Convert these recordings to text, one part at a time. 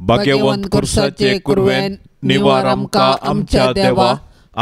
भाग्यवंत कुर्साचे कुरवेन निवार आमकां आमच्या देवा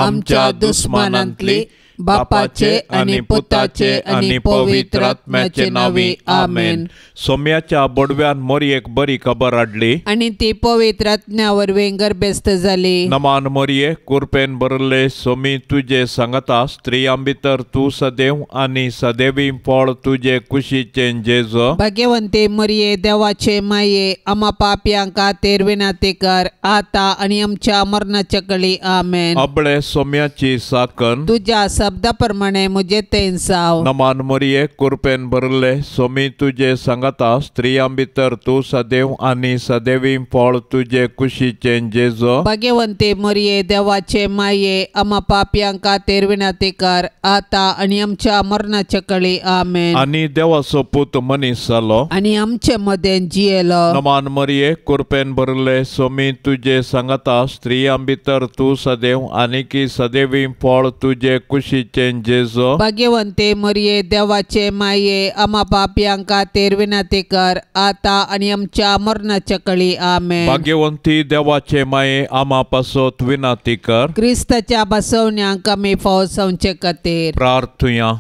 आमच्या दुस्मानांतली बापाचे आनी पुताचे आनी पवित्र आत्म्याचे नांवी आमेन. सोम्याच्या बोडव्यान मोरयेक बरी खबर हाडली आनी ती पवित्र आत्म्या वरवीं गर्भस्थ जाली. नमान मोरये कुरपेन भरले सोमी तुजे सांगता स्त्रियां भितर तूं सदैव आनी सदैवी फळ तुजे कुशीचें जेजो. भाग्यवंती मोरये देवाचे माये आमा पापयां खातीर विनंती कर आता आनी आमच्या मरणाच्या कळी आमेन. अबळे सोम्याची साकन तुज्या शब्दा प्रमाणे मुझे तेंसाव. नमान मोरये कुरपेन भरले सोमी तुजे सांगता स्त्रियां भितर तूं सदैव आनी सदैवी फळ तुजे कुशीचें जेजो. भाग्यवंती मोरये देवाचे माये आमा पापयां खातीर विनंती कर आता आनी आमच्या मरणाच्या कळी आमेन. आनी देवाचो पूत मनीस जालो आनी आमचे मदें जियेलो. नमान मोरये कुरपेन भरले सोमी तुजे सांगता स्त्रियां भितर तूं सदैव आनी की सदैवी फळ तुजे कुशीचें जेजो. भाग्यवंती मोरये देवाचे माये आमा पापयां खातीर विनंती कर आता आनी आमच्या मरणाच्या कळी आमेन. भाग्यवंती देवाचे माये आमा पासत विनंती कर क्रिस्ताच्या बसवण्यांक आमी फावो जावचे खातीर. प्रार्थुया.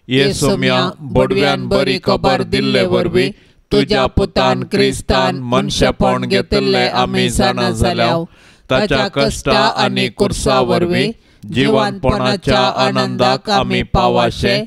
ये सोम्या बोडव्यान बरी खबर दिल्ले वरवीं तुज्या पुतान क्रिस्तान मनशेपण घेतिल्लें आमी जाणा जाल्या. ताच्या कश्टा आनी कुर्सा वरवीं जिवनपणाच्या आनंदाक आमी पावाशे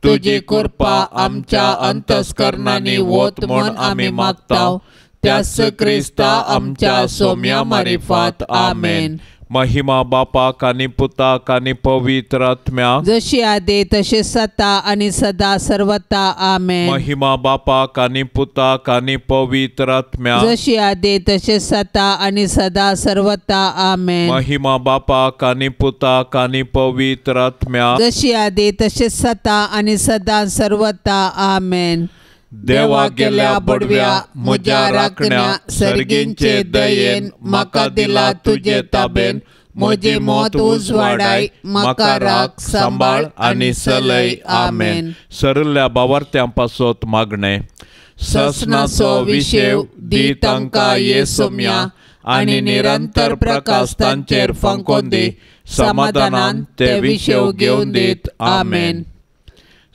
तुजी कृपा आमच्या अंतस्करणांनी वत म्हूण आमी मागता. त्याच क्रिस्ता आमच्या सोम्या मारिफात आमेन. महिमा बापाक आनी पुताक आनी पवित्र आत्म्याक जशी आदी तशी सता आनी सदा सर्वता आमेन. महिमा बापाक आनी पुताक आनी पवित्र आत्म्याक जशी आदी तशी सता आनी सदा सर्वता आमेन. महिमा बापाक आनी पुताक आनी पवित्र आत्म्याक जशी आदी तशी सता आनी सदा सर्वता आमेन. देवा गेल्या बडव्या म्हज्या राखण्या सर्गींचे दयेन म्हाका दिला तुजे ताबेन म्हजी मौत उजवाडाय म्हाका राख सांबाळ आनी सलय आमेन. सरल्या बावार्थ्यां पासत मागणें. ससनाचो विशेव दी तांकां ये सोम्या आनी निरंतर प्रकाश तांचेर फांकोन दी समाधानान ते विशेव घेवन दीत आमेन.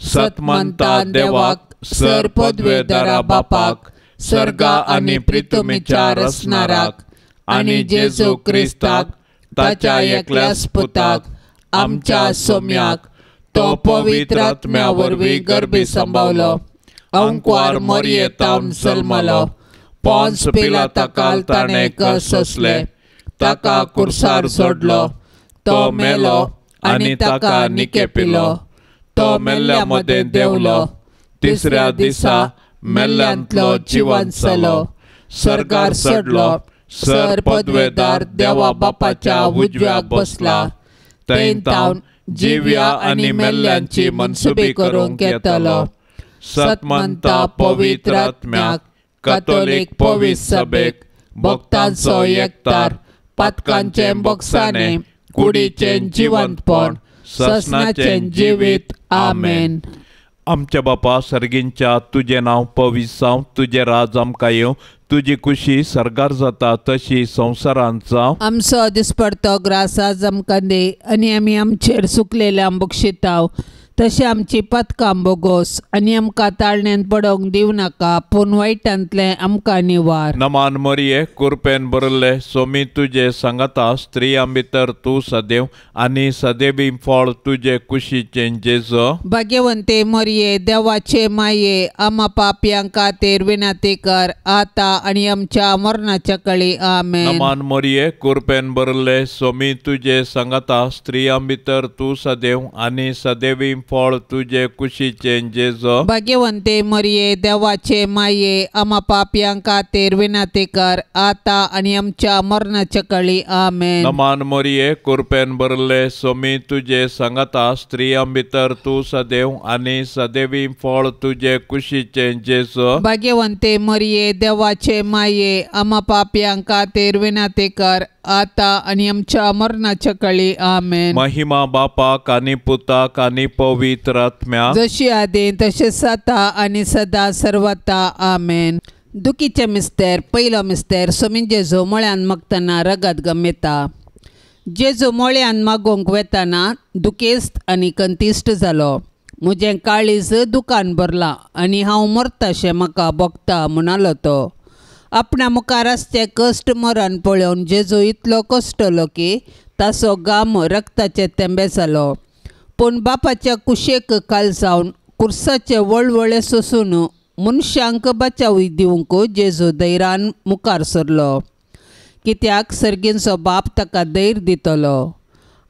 सतमंता देवाक सर पदवेदारा बापाक सर्गा आनी प्रितुमीच्या रसणाराक आनी जेजू क्रिस्ताक ताच्या एकल्याच पुताक आमच्या सोम्याक तो पवित्र आत्म्या वरवीं गर्भी सांबावलो अंकवार मोरयेतावन जल्मलो पोन्स पिलाता ताणें कश्ट सोंसले ताका कुर्सार सोडलो तो मेलो आनी ताका निकेपिलो तो मेल्ल्या मदें देंवलो तिसऱ्या दिसा मेल्ल्यांतलो जिवंत जालो सर्गार चडलो सर पदवेदार देवा बापाच्या उजव्याक बसला थंय तावन जिव्या आनी मेल्ल्यांची मनसुबी करूंक येतलो. सतमंता पवित्र आत्म्याक कथोलीक पवित्र सभेक भक्तांचो एकतार पातकांचें बोगसाणें कुडीचें जिवंतपण ससनाचें जिवीत आमेन. आमच्या बापा सर्गींच्या तुजें नांव पवित्र जावं तुजें राज आमकां येवं तुजी कुशी सर्गार जाता तशी संवसारांत जावं. आमचो दिसपडतो ग्रास आज आमकां दी आनी आमी आमचेर सुकलेल्या बक्षिताव तशें आमची पथकां बोगोस आनी आमकां ताळण्यांत पडोवंक दिवं नाका पूण वायटांतलें आमकां निवार. नमान मोरये कुरपेन भरले सोमी तुजे सांगाता स्त्रियां भितर तूं सदैव आनी सदैवी फळ तुजे कुशीचें जेजो. भाग्यवंते मोरये देवाचे माये आमा पापयां खातीर विनंती कर आतां आनी आमच्या मरणाच्या कळी. आमेन. नमान मोरये कुरपेन भरले सोमी तुजे सांगाता स्त्रियां भितर तूं सदैव आनी सदैवी फळ तुजे कुशीचें जेजो. भाग्यवंते मरिये देवाचे माये आमा पापयां खातीर विनंती कर आतां आनी आमच्या मरणाच्या कळी. आमेन. नमान मरिये कुरपेन भरले सोमी तुजे सांगाता स्त्रियां भितर तूं सदैव आनी सदैवी फळ तुजे कुशीचें जेजो. भाग्यवंते मरिये देवाचे माये आमा पापयां खातीर विनंती कर आतां आनी आमच्या मरणाच्या कळी. आमेन. महिमा बापाक आनी पुताक आनी पवित्र आत्म्याक जशी आदी तशें सता आनी सदा सर्वता. आमेन. दुखीचे मिस्तेर पयलो मिस्तेर सोमीन जेजू मळ्यान मागतना रगत गमेता. जेजू मळ्यान मागोवंक वेताना दुखेस्त आनी कंतिश्ट जालो. म्हजें काळीज दुकान भरलां आनी हांव मरताशें म्हाका भोगता म्हणालो तो. आपणा मुखार आसचें कश्ट मरण पळोवन जेजू इतलो कश्टलो की ताचो घाम रक्ताचे थेंबे जालो. पूण बापाच्या कुशेक काल जावन कुर्साचे वळवळे सोसून मनशांक बचाव दिवंक जेजू धैर्यान मुखार सरलो. कित्याक सर्गींचो बाप ताका धैर्य दितलो.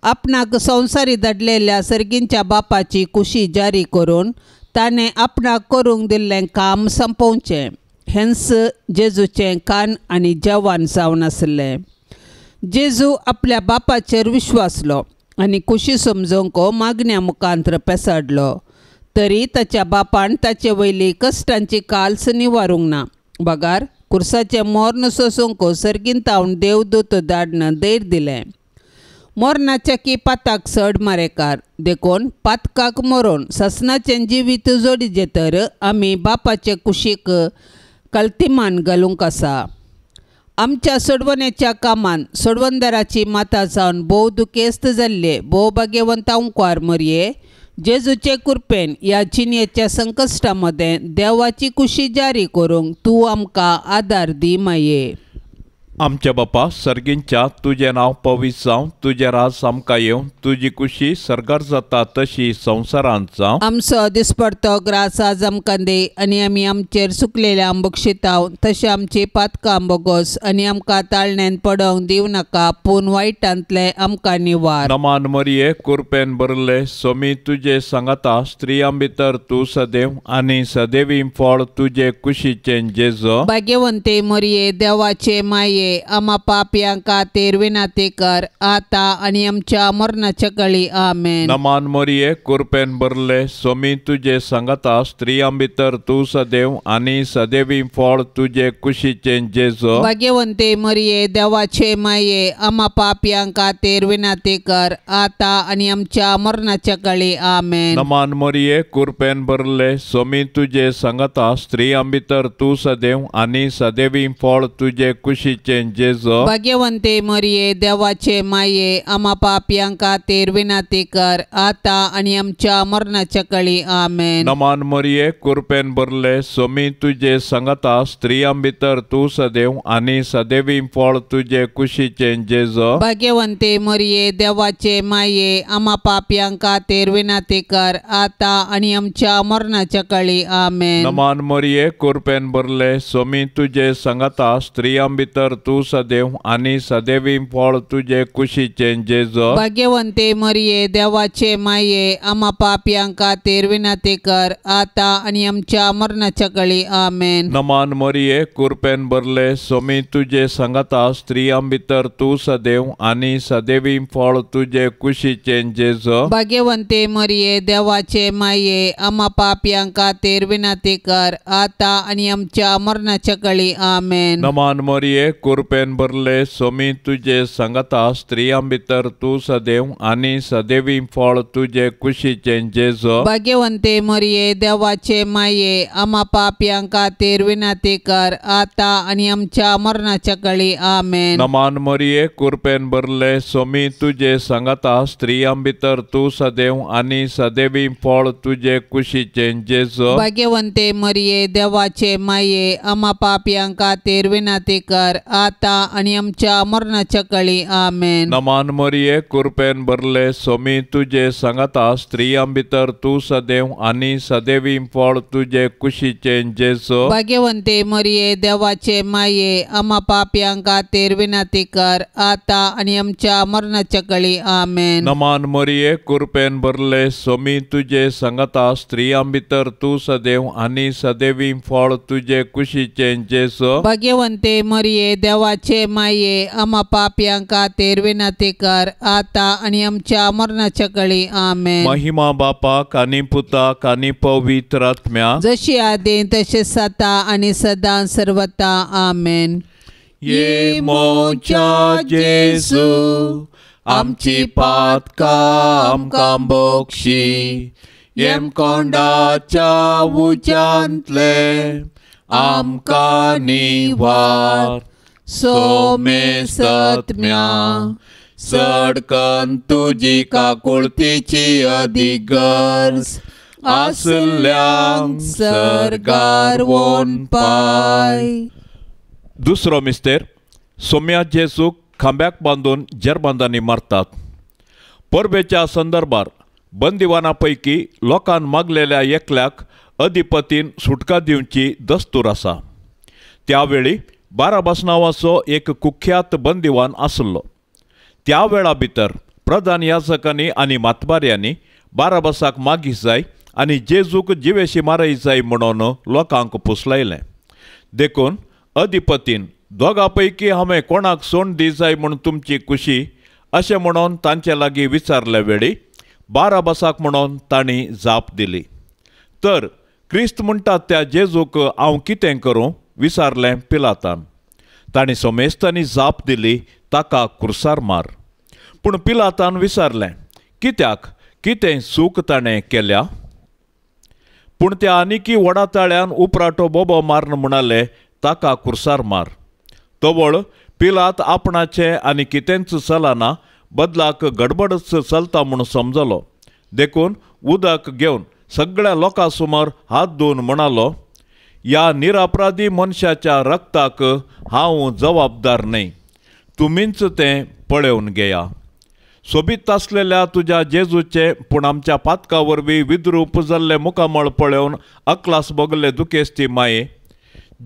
आपणाक संवसारी धाडलेल्या सर्गींच्या बापाची कुशी जारी करून ताणें आपणाक करूंक दिल्लें काम सोंपोवचें हेंच जेजूचें कान आनी जेवण जावन आसलें. जेजू आपल्या बापाचेर विश्वासलो आनी कुशी समजूंक मागण्या मुखांत्र पेसाडलो. तरी ताच्या बापान ताचे वयली कश्टांची काल्स निवारूंक ना. बगार कुर्साचें मर्ण सोसूंक सर्गीन तावन देवदूत धाडन धैर्य दिलें. मरणाच्या की पाताक चड मारेकार देखून पातकाक मरोन सासणाचें जिवीत जोडीचें तर आमी बापाचे कुशीक कल्तिमान घालूंक आसा. आमच्या सोडवण्याच्या कामान सोडवणदाराची माता जावन भोव दुखेस्त जाल्ले भोव भाग्यवंत अंकवार मरये जेजूचे कृपेन ह्या जिणेच्या संकश्टा मदें देवाची कुशी जारी करूंक तूं आमकां आदार दी माये. आमच्या बापा सर्गींच्या तुजें नांव पवित्र जावं, तुजें राज आमकां येवं, तुजी कुशी सर्गार जाता तशी संवसारांत जावं. आमचो दिसपडतो ग्रास आज आमकां दी आनी आमी आमचेर सुकलेल्या बक्षिताव तशें आमची पातकां बोगोस आनी आमकां ताळण्यान पडोवंक दिवं नाका पूण वायटांतलें आमकां निवार. नमान मरिये कुरपेन भरले सोमी तुजे सांगाता, स्त्रियां भितर तूं सदैव आनी सदैवी फळ तुजे कुशीचें जेजो. भाग्यवंते मरिये देवाचे माये आमा पापयां खातीर विनंती कर आता आनी आमच्या मरणाच्या कळी. आमेन. नमान मरिये कुरपेन भरले सोमी तुजे सांगाता, स्त्रियां भितर तूं सदैव आनी सदैवी फळ तुजे कुशीचें जेजो. भाग्यवंते मरिये देवाचे माये आमा पापयां खातीर विनंती कर आता आनी आमच्या मरणाच्या कळी. आमेन. नमान मरिये कुरपेन भरले सोमी तुजे सांगाता, स्त्रियां भितर तूं सदैव आनी सदैवी फळ तुजे कुशीचें जेजो. भाग्यवंते मरिये देवाचे माये आमा पापयां खातीर विनंती कर आता आनी आमच्या मरणाच्या कळी. आमेन. नमान मरिये कुरपेन भरले सोमी तुजे सांगाता, स्त्रियां भितर तूं सदैव आनी सदैवी फळ तुजे कुशीचें जेजो. भाग्यवंते मरिये देवाचे माये आमा पापयां खातीर विनंती कर आता आनी आमच्या मरणाच्या कळी. आमेन. नमान मरिये कुरपेन भरले सोमी तुजे सांगाता, स्त्रियां भितर तूं सदैव आनी सदैवी फळ तुजे कुशीचें जेजो. भाग्यवंते मरिये देवाचे माये आमा पापयां खातीर विनंती कर आता आनी आमच्या मरणाच्या कळी. आमेन. नमान मरिये कुरपेन भरले सोमी तुजे सांगाता, स्त्रियां भितर तूं सदैव आनी सदैवी फळ तुजे कुशीचें जेजो. भाग्यवंते मरिये देवाचे माये आमा पापयां खातीर विनंती कर आता आनी आमच्या मरणाच्या कळी. आमेन. नमान मरिये कुरपेन भरले सोमी तुजे सांगाता, स्त्रियां भितर तूं सदैव आनी सदैवी फळ तुजे कुशीचें जेजो. भाग्यवंते मरिये देवाचे माये आमा पापयां खातीर विनंती कर आता आनी आमच्या मरणाच्या कळी. आमेन. नमान मरिये कुरपेन भरले सोमी तुजे सांगाता, स्त्रियां भितर तूं सदैव आनी सदैवी फळ तुजे कुशीचें जेजो. भाग्यवंते मरिये देवाचे माये आमा पापयां खातीर विनंती कर आता आनी आमच्या मरणाच्या कळी. आमेन. नमान मरिये कुरपेन भरले सोमी तुजे सांगाता, स्त्रियां भितर तूं सदैव आनी सदैवी फळ तुजे कुशीचें जेजो. भाग्यवंते मरिये देवाचे माये आमा पापयां खातीर विनंती कर आता आनी आमच्या मरणाच्या कळी. आमेन. नमान मरिये कुरपेन भरले सोमी तुजे सांगाता, स्त्रियां भितर तूं सदैव आनी सदैवी फळ तुजे कुशीचें जेजो. भाग्यवंते मरिये देवाचे माये आमा पापयां खातीर विनंती कर आता आनी आमच्या मरणाच्या कळी. आमेन. महिमा बापाक आनी पुताक आनी पवित्र आत्म्याक, जशी आदी तशें सता आनी सदां सर्वता. आमेन. ये मोच्या जेजू आमची पातकां आमकां बोक्षी, येमकोंडाच्या उज्यांतले आमकां निवार. सोमेस्तत्म्या सडकन तुजी काकुळतीची अदीक गरज आसल्यांक सर्गार वोन पाय. दुसरो मिस्तेर सोम्या जेजूक खांब्याक बांदून जेरबांदांनी मारतात. परबेच्या संदर्भार बंदिवाना पैकी लोकान मागलेल्या एकल्याक अधिपतीन सुटका दिवची दस्तूर आसा. त्यावेळी बाराबास नांवाचो एक कुख्यात बंदिवान आसलो. त्या वेळा भितर प्रधान याजकांनी आनी मातबाऱ्यांनी बाराबासाक मागीस जाय आनी जेजूक जिवेशी मारय जाय म्हणून लोकांक पुसलायलें. देखून अधिपतीन दोगा पैकी हांवें कोणाक सोंड दी जाय म्हूण तुमची खुशी अशें म्हणून तांचे लागीं विचारले वेळी बाराबासाक म्हणून तांणी जाप दिली. तर क्रिस्त म्हणटात त्या जेजूक हांव कितें करूं विचारलें पिलातान. तांणी समेस्तांनी जाप दिली, ताका कुर्सार मार. पूण पिलातान विचारलें, कित्याक, कितें चूक ताणें केल्या? पूण त्या आनिकी व्हडा ताळ्यान उपराटो बोबो मारून म्हणाले, ताका कुर्सार मार. तवळ पिलात आपणाचें आनी कितेंच चलना, बदलाक गडबडच चलता म्हूण समजलो. देखून उदक घेवन सगळ्या लोकां समोर हात धुवन म्हणालो, ह्या निरापराधी मनशाच्या रक्ताक हांव जबाबदार न्हय, तुमीच तें पळोवन घेया. सोबीत आसलेल्या तुज्या जेजूचें पूण आमच्या पातका वरवीं विद्रूप जाल्लें मुखामळ पळोवन अकलास भोगले दुखेस्ती माये,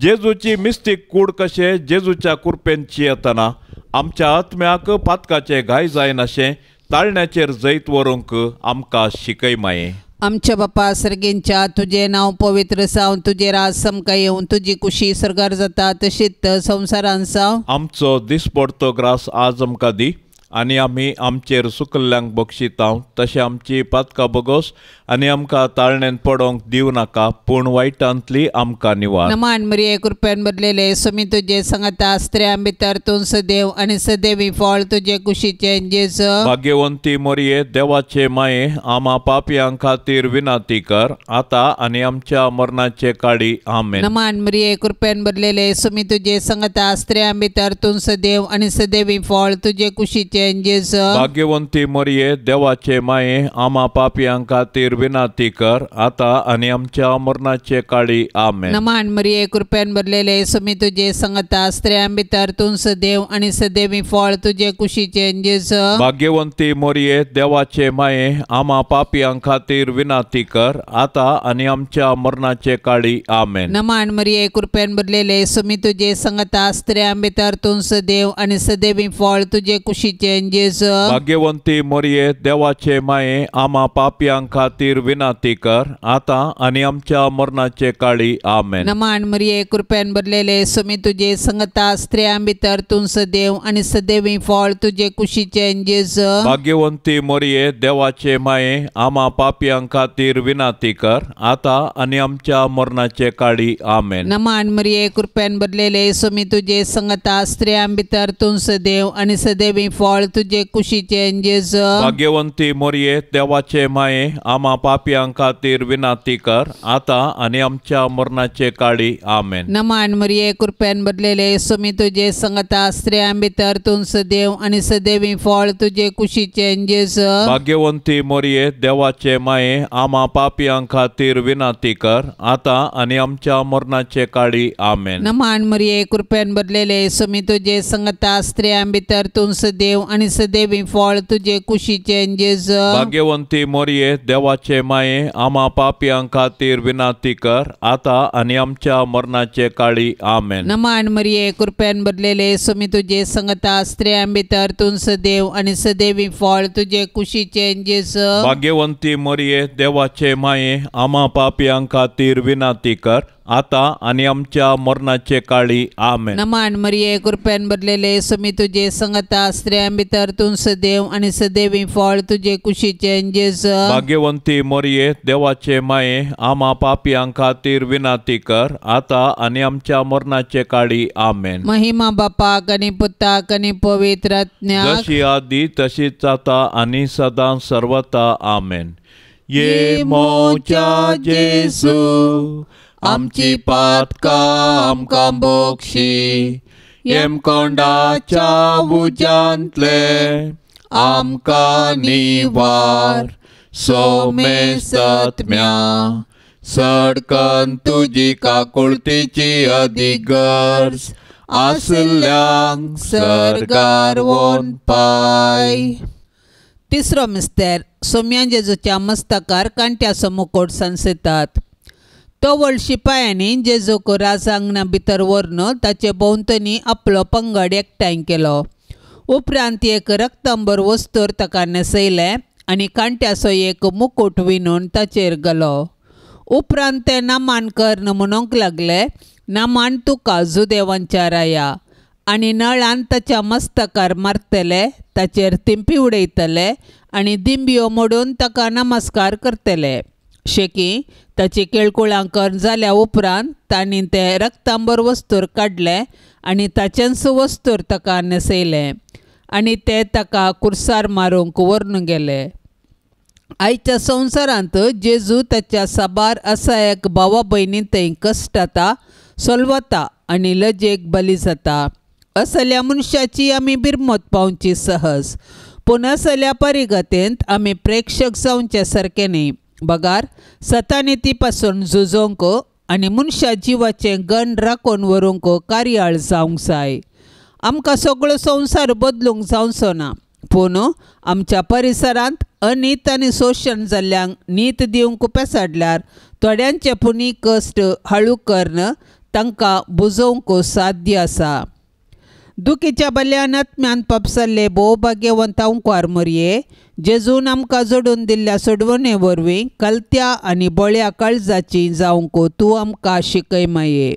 जेजूची मिस्तीक कूड कशें जेजूच्या कुरपेन चियेतना आमच्या आत्म्याक पातकाचे घाय जायनाशें ताळण्याचेर जैत व्हरूंक आमकां शिकय माये. आमच्या बापा सर्गेंच्या तुजें नांव पवित्र जावं, तुजें राज समकां येवन, तुजी कुशी सर्गार जाता तशीच संवसारान जावं. आमचो दिसपडतो ग्रास आज आमकां दी आनी आमी आमचेर सुकल्ल्यांक बक्षितांव तशें आमची पातकां बोगोस आनी आमकां ताळण्यांत पडोंक दिवं नाका, पूण वायटांतली आमकां निवार. नमान मरिये कृपेन भरलेले स्वामी तुजे संगता, स्त्रियां भितर तूं सदैव आनी सदैवी फळ तुजे कुशीचें जेजू. भाग्यवंती मरिये देवाचे माये, आमा पापयां खातीर विनंती कर आतां आनी आमच्या मरणाचे काळी. आमेन. नमान मरिये कृपेन भरलेले स्वामी तुजे संगता, स्त्रियां भितर तूं सदैव आनी सदैवी फळ तुजे कुशीचें जेजू. भाग्यवंती मरिये देवाचे माये, आमा पापयां खातीर विनंती कर आतां आनी आमच्या मरणाचे काळी. आमेन. नमान मरिये कृपेन भरलेले स्वामी तुजे संगता, स्त्रियां भितर तूं सदैव आनी सदैवी फळ तुजे कुशीचें जेजू. भाग्यवंती मरिये देवाचे माये, आमा पापयां खातीर विनंती कर आतां आनी आमच्या मरणाचे काळी. आमेन. नमान मरिये कृपेन भरलेले स्वामी तुजे संगता, स्त्रियां भितर तूं सदैव आनी सदैवी फळ तुजे कुशीचें जेजू. भाग्यवंती मरिये देवाचे माये, आमा पापयां खातीर विनंती कर आतां आनी आमच्या मरणाचे काळी. आमेन. नमान मरिये कृपेन भरलेले स्वामी तुजे संगता, स्त्रियां भितर तूं सदैव आनी सदैवी फळ तुजे कुशीचें जेजू. भाग्यवंती मरिये देवाचे माये, आमा पापयां खातीर विनंती कर आतां आनी आमच्या मरणाचे काळी. आमेन. नमान मरिये कृपेन भरलेले स्वामी तुजे संगता, स्त्रियां भितर तूं सदैव आनी सदैवी फळ तुजे कुशीचें जेजू. भाग्यवंती मरिये देवाचे माये, आमा पापयां खातीर विनंती कर आतां आनी आमच्या मरणाचे काळी. आमेन. नमान मरिये कृपेन भरलेले स्वामी तुजे संगता, स्त्रियां भितर तूं सदैव आनी सदैवी फळ तुजे कुशीचें जेजू. भाग्यवंती मरिये देवाचे माये, आमा पापयां खातीर विनंती कर आतां आनी आमच्या मरणाचे काळी. आमेन. नमान मरिये कृपेन भरलेले स्वामी तुजे संगता, स्त्रियां भितर तूं सदैव आनी सदैवी फळ तुजे कुशीचें जेजू. भाग्यवंती मरिये देवाचे माये, आमा पापयां खातीर विनंती कर आतां आनी आमच्या मरणाचे काळी. आमेन. नमान मरिये कृपेन भरलेले स्वामी तुजे संगता, स्त्रियां भितर तूं सदैव आनी सदैवी फळ तुजे कुशीचें जेजू. भाग्यवंती मरिये देवाचे माये, आमा पापयां खातीर विनंती कर आतां आनी आमच्या मरणाचे काळी. आमेन. नमान मरिये कृपेन भरलेले स्वामी तुजे संगता, स्त्रियां भितर तूं सदैव आनी सदैवी फळ तुजे कुशीचें जेजू. भाग्यवंती मरिये देवाचे माये, आमा पापयां खातीर विनंती कर आतां आनी आमच्या मरणाचे काळी. आमेन. महिमा बापाक आनी पुताक आनी पवित्र आत्म्याक, जशी आदी तशीच आतां आनी सदां सर्वता. आमेन. ये मोच्या जेजू आमची पातकां आमकां बोगशी येमकोंडाच्या उज्यांतले आमकां निवार सोमेसत्म्या सडकन तुजी काकुळतीची अदीक गरज आसल्यांक सर्गार वोन पाय. तिसरो मिस्तेर सोम्या जेजूच्या मस्तकार कांट्याचो मुकोट सांसयतात. तो व्हड शिपायांनी जेजूक राजांगणा भितर व्हरून ताचे भोंवतणी आपलो पंगड एकठांय केलो. उपरांत एक रक्तंबर वस्तूर ताका न्हेसयलें आनी कांट्याचो एक मुकूट विणून ताचेर घालो. उपरांत ते नामान कर्ण म्हणूंक लागले, नामान तुका जुदेवांच्या राया. आनी नळान ताच्या मस्तकार मारतले, ताचेर तिंपी उडयतले आनी दिंबियो मोडून ताका नमस्कार करतले. शेकी ताची केळकुळां कर्ण जाल्या उपरांत तांणी तें रक्तांबर वस्तूर काडलें आनी ताचेंच वस्तूर ताका न्हेसयलें आनी ते ताका कुर्सार मारूंक व्हरून गेले. आयच्या संवसारांत जेजू ताच्या साबार असायक भावा भयणी थंय कश्टाता, सोलवता आनी लजेक बली जाता. असल्या मनशाची आमी बिरमत पावची सहज, पूण असल्या परिगतेंत आमी प्रेक्षक जावचे सारकें न्ही, बगार सतानिती पासून झुजोवंक आनी मनशा जिवाचें गण राखून व्हरूंक कार्याळ जावंक जाय. आमकां सगळो संवसार बदलूंक जावचो ना, पूण आमच्या परिसरांत अनीत आनी शोशण जाल्ल्यांक नीत दिवंक पेसाडल्यार थोड्यांचे पुणी कश्ट हळू करून तांकां बुजोवंक साध्य आसा. दुखीच्या बल्यान आत्म्यान पापसल्ले भोव भाग्यवंत अंकवार मरये जेजून आमकां जोडून दिल्ल्या सोडवणे वरवीं कलत्या आनी बळ्या काळजाची जावंक तूं आमकां शिकय माये.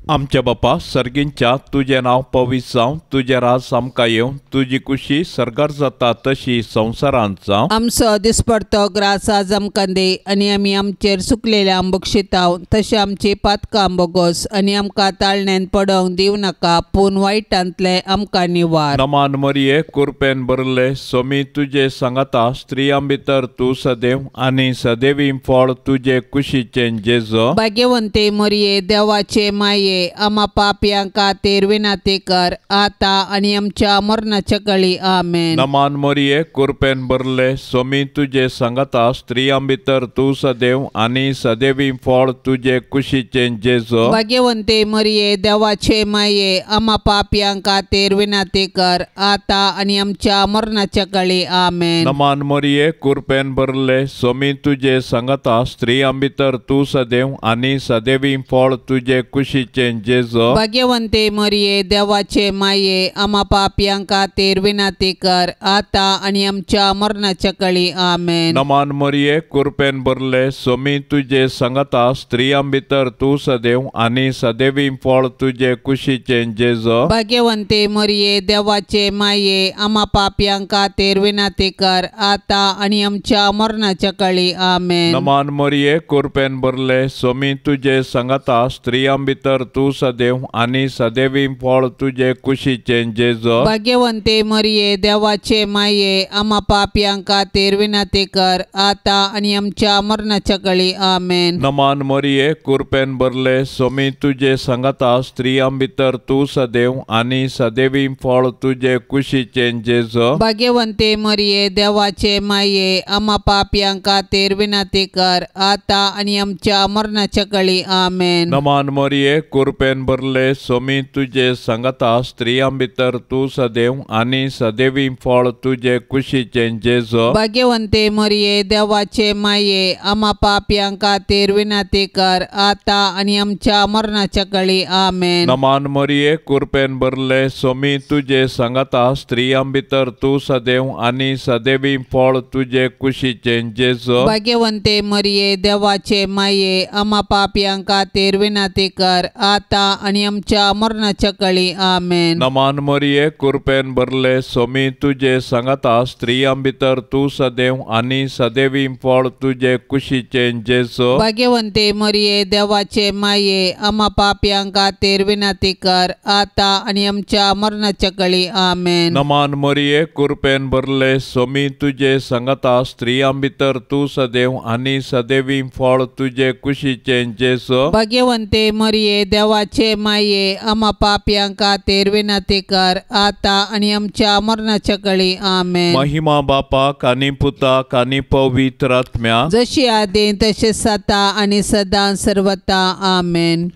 आमच्या बापा सर्गींच्या तुजें नांव पवित्र जावं, तुजें राज आमकां येवं, तुजी कुशी सर्गार जाता तशी संवसारांत जावं. आमचो दिसपडतो ग्रास आज आमकां दी आनी आमी आमचेर सुकलेल्या बक्षिताव तशें आमची पातकां बोगोस आनी आमकां ताळण्यान पडोवंक दिवं नाका, पूण वायटांतलें आमकां निवार. नमान मरिये कुरपेन भरले सोमी तुजे सांगाता, स्त्रियां भितर तूं सदैव आनी सदैवी फळ तुजे कुशीचें जेजो. भाग्यवंते मरिये देवाचे माये आमा पापयां खातीर विनंती कर आता आनी आमच्या मरणाच्या कळी. आमेन. नमान मरिये कुरपेन भरले सोमी तुजे सांगाता, स्त्रियां भितर तूं सदैव आनी सदैवी फळ तुजे कुशीचें जेजो. भाग्यवंते मरिये देवाचे माये आमा पापयां खातीर विनंती कर आता आनी आमच्या मरणाच्या कळी. आमेन. नमान मरिये कुरपेन भरले सोमी तुजे सांगाता, स्त्रियां भितर तूं सदैव आनी सदैवी फळ तुजे कुशीचें जेजो. भाग्यवंते मरिये देवाचे माये आमा पापयां खातीर विनंती कर आता आनी आमच्या मरणाच्या कळी. आमेन. नमान मरिये कुरपेन भरले सोमी तुजे सांगाता, स्त्रियां भितर तूं सदैव आनी सदैवी फळ तुजे कुशीचें जेजो. भाग्यवंते मरिये देवाचे माये आमा पापयां खातीर विनंती कर आता आनी आमच्या मरणाच्या कळी. आमेन. नमान मरिये कुरपेन भरले सोमी तुजे सांगाता, स्त्रियां भितर तूं सदैव आनी सदैवी फळ तुजे कुशीचें जेजो. भाग्यवंते मरिये देवाचे माये आमा पापयां खातीर विनंती कर आता आनी आमच्या मरणाच्या कळी. आमेन. नमान मरिये कुरपेन भरले सोमी तुजे सांगाता, स्त्रियां भितर तूं सदैव आनी सदैवी फळ तुजे कुशीचें जेजो. भाग्यवंते मरिये देवाचे माये आमा पापयां खातीर विनंती कर आता आनी आमच्या मरणाच्या कळी. आमेन. नमान मरिये कुरपेन भरले सोमी तुजे सांगाता, स्त्रियां भितर तूं सदैव आनी सदैवी फळ तुजे कुशीचें जेजो. भाग्यवंते मरिये देवाचे माये आमा पापयां खातीर विनंती कर आता आनी आमच्या मरणाच्या कळी. आमेन. नमान मरिये कुरपेन भरले सोमी तुजे सांगाता, स्त्रियां भितर तूं सदैव आनी सदैवी फळ तुजे कुशीचें जेजो. भाग्यवंते मरिये देवाचे माये आमा पापयां खातीर विनंती कर आतां आनी आमच्या मरणाच्या काळी. आमेन. नमान मरिये, कृपेन भरले, सोमी तुजे सांगाता, स्त्रियां भितर तूं सदैव आनी सदैवी फळ तुजे कुशीचें जेजू. भाग्यवंते मरिये, देवाचे माये, आमा पापयां खातीर विनंती कर, आतां आनी आमच्या मरणाच्या काळी. आमेन. नमान मरिये, कृपेन भरले, सोमी तुजे सांगाता, स्त्रियां भितर तूं सदैव आनी सदैवी फळ तुजे कुशीचें जेजू. भाग्यवंते मरिये, देवाचे माये, आमा पापयां खातीर विनंती कर, आतां आनी आमच्या मरणाच्या काळी. आमेन. महिमा बापाक आनी पुताक आनी पवित्र आत्म्याक, जशी आदी तशें सता आनी सदां सर्वता. आमेन.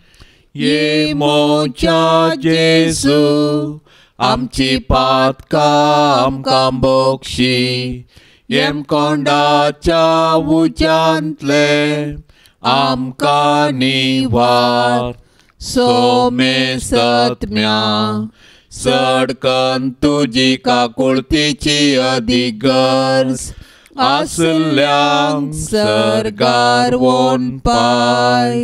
ये मोच्या जेजू, आमची पातकां आमकां बक्षी, येमकोंडाच्या उज्यांतले आमकां निवार. सोमे सत्म्या सडकन तुजी काकुळतीची अदीक गरज आसल्यांक सर्गार वोन पाय.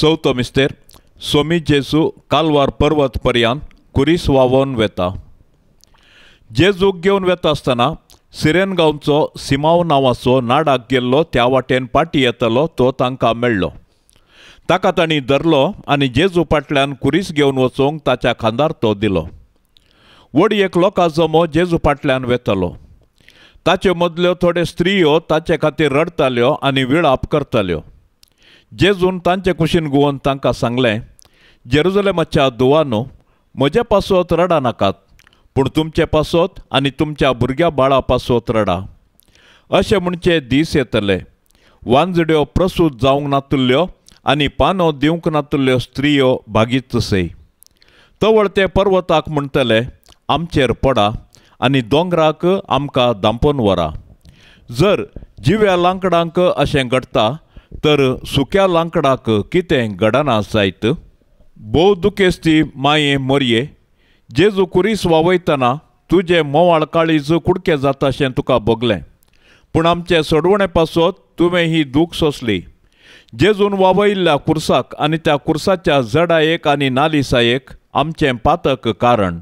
चवथो मिस्तेर. सोमी जेजू कालवार पर्वत पर्यान कुरीस वावोन वेता. जेजूक घेवन वेता आसतना सिरेन गांवचो सिमाव नांवाचो नाडाक गेल्लो त्या वाटेन पाटी येतलो तो तांकां मेळ्ळो. ताका तांणी धरलो आनी जेजू फाटल्यान कुरीस घेवन वचूंक ताच्या खांदार तो दिलो. व्हड एक लोकां जमो जेजू फाटल्यान वेतालो. ताचे मदल्यो थोड्यो स्त्रियो ताचे खातीर रडटाल्यो आनी विळाप करताल्यो. जेजून तांचे कुशीन गुवोन तांकां सांगलें, जेरुजलेमाच्या दुवानो, म्हजे पासत रडा नाकात, पूण तुमचे पासत आनी तुमच्या भुरग्या बाळा पासत रडा. अशें म्हणचे दीस येतले, वांजड्यो प्रसूत जावंक नातुल्ल्यो आनी पानो दिवंक नातुल्ल्यो स्त्रियो भागीत सय. तवळ ते पर्वताक म्हणटले, आमचेर पडा, आनी दोंगराक आमकां दांपोन व्हरा. जर जिव्या लांकडांक अशें घडटा तर सुक्या लांकडाक कितें घडना जायत. भोव दुखेस्ती माये मोरये, जेजू कुरीस वावयतना तुजें मोवाळ काळीज कुडके जाता अशें तुका भोगलें, पूण आमचे सोडवणे पासत तुवें ही दूख सोंसली. जेजून वावयिल्ल्या कुर्साक आनी त्या कुर्साच्या जडायेक आनी नालिसायेक आमचें पातक कारण.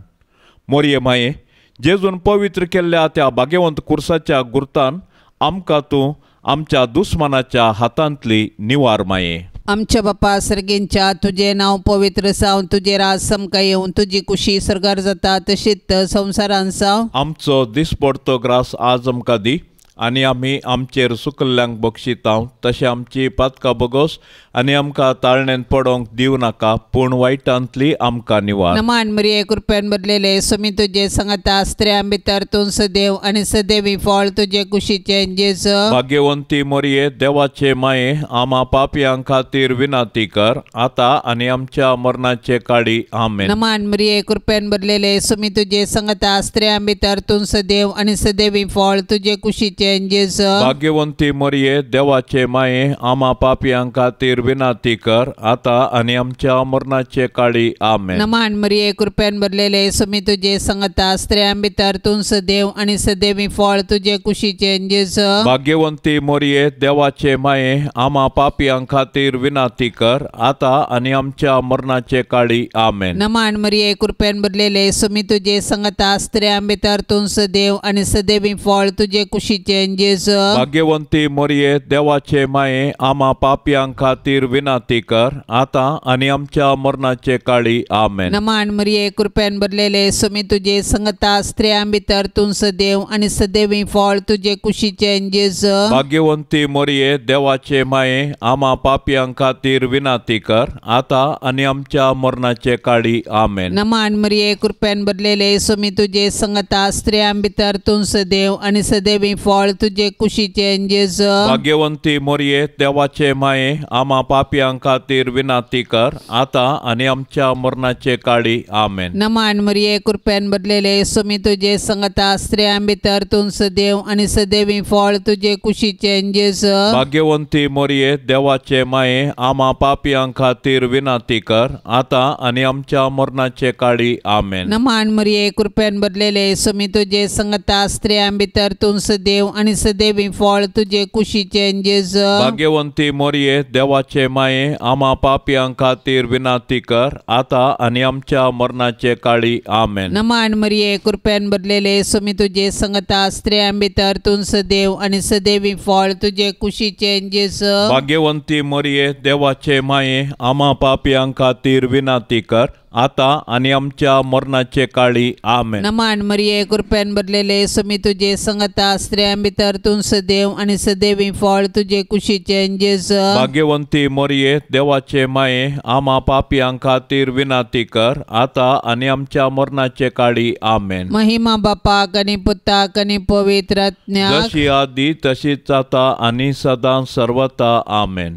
मोरये माये, जेजून पवित्र केल्ल्या त्या भाग्यवंत कुर्साच्या गुर्तान आमकां तूं आमच्या दुस्मानाच्या हातांतली निवार माये. आमच्या बापा सर्गेंच्या, तुजें नांव पवित्र जावं, तुजें राज समकां येवं, तुजी कुशी सर्गार जाता तशीच संवसारान जावं. आमचो दिसपडतो ग्रास आज आमकां दी, आनी आमी आमचेर सुकल्ल्यांक बक्षितांव तशें आमची पातकां बगोस, आनी आमकां ताळणेन पडोंक दिवं नाका, पूण वायटांतली आमकां निवार. नमान मरिये, कृपेन भरलेले, सोमी तुजे सांगाता, स्त्रियां भितर तूं सदैव आनी सदैवी फळ तुजे कुशीचें जेजू. भाग्यवंती मरिये, देवाचे माये, आमा पापयां खातीर विनंती कर, आतां आनी आमच्या मरणाचे काळी. आमेन. नमान मरिये, कृपेन भरलेले, सोमी तुजे सांगाता, स्त्रियां भितर तूं सदैव आनी सदैवी फळ तुजे कुशीचें जेजू. भाग्यवंती मरिये, देवाचे माये, आमा पापयां खातीर विनंती कर, आतां आनी आमच्या मरणाचे काळी. आमेन. नमान मरिये, कृपेन भरलेले, सोमी तुजे सांगाता, स्त्रियां भितर तूं सदैव आनी सदैवी फळ तुजे कुशीचें जेजू. भाग्यवंती मरिये, देवाचे माये, आमा पापयां खातीर विनंती कर, आतां आनी आमच्या मरणाचे काळी. आमेन. नमान मरिये, कृपेन भरलेले, सोमी तुजे सांगाता, स्त्रियां भितर तूं सदैव आनी सदैवी फळ तुजे कुशीचें जेजू. भाग्यवंती मरिये, देवाचे माये, आमा पापयां खातीर विनंती कर, आतां आनी आमच्या मरणाचे काळी. आमेन. नमान मरिये, कृपेन भरलेले, सोमी तुजे सांगाता, स्त्रियां भितर तूं सदैव आनी सदैवी फळ तुजे कुशीचें जेजू. भाग्यवंती मरिये, देवाचे माये, आमा पापयां खातीर विनंती कर, आतां आनी आमच्या मरणाचे काळी. आमेन. नमान मरिये, कृपेन भरलेले, सोमी तुजे सांगाता, स्त्रियां भितर तूं सदैव आनी सदैवी फळ तुजे कुशीचें जेजू. भाग्यवंती मरिये, देवाचे माये, आमा पापयां खातीर विनंती कर, आतां आनी आमच्या मरणाचे काळी. आमेन. नमान मरिये, कृपेन भरलेले, सोमी तुजे सांगाता, स्त्रियां भितर तूं सदैव आनी सदैवी फळ तुजे कुशीचें जेजू. भाग्यवंती मरिये, देवाचे माये, आमा पापयां खातीर विनंती कर, आतां आनी आमच्या मरणाचे काळी. आमेन. नमान मरिये, कृपेन भरलेले, सोमी तुजे सांगाता, स्त्रियां भितर तूं सदैव आनी सदैवी फळ तुजे कुशीचें जेजू. भाग्यवंती मोरये देवाचे माये आमा पापयां खातीर विनंती कर आतां आनी आमच्या मरणाचे काळी. आमेन. नमन मरिये कृपेन भरलेले स्वामी तुजे संगता स्त्रियां भितर तूं सदैव आनी सदैवी फळ तुजे कुशीचें जेजू. भाग्यवंती मोरये देवाचे माये आमा पापयां खातीर विनंती कर आतां आनी आमच्या मरणाचे काळी. आमेन. नमन मरिये कृपेन भरलेले स्वामी तुजे संगता स्त्रियां भितर तूं सदैव आनी सदैवी फळ तुजे कुशीचें जेजू. भाग्यवंती मोरये देवाचे माये आमा पापयां खातीर विनंती कर आतां आनी आमच्या मरणाचे काळी. आमेन. महिमा बापाक आनी पुताक आनी पवित्र आत्म्याक जशी आदी तशीच आतां आनी सदां सर्वता. आमेन.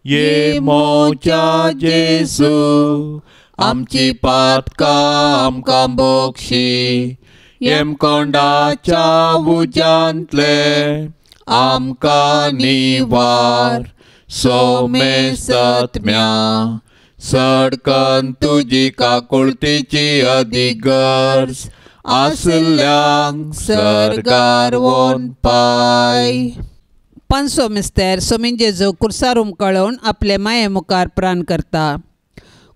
ये मोच्या जेजू आमची पातकां आमकां बोक्षी येमकोंडाच्या उज्यांतले आमकां निवार सोमेसत्म्या सडकन तुजी काकुळतीची अदीक गरज आसल्यांक सर्गार वोन पाय. पांचसो मिस्तेर सोमीन जेजू कुर्सार उमकाळोवन आपले माये मुखार प्राण करता.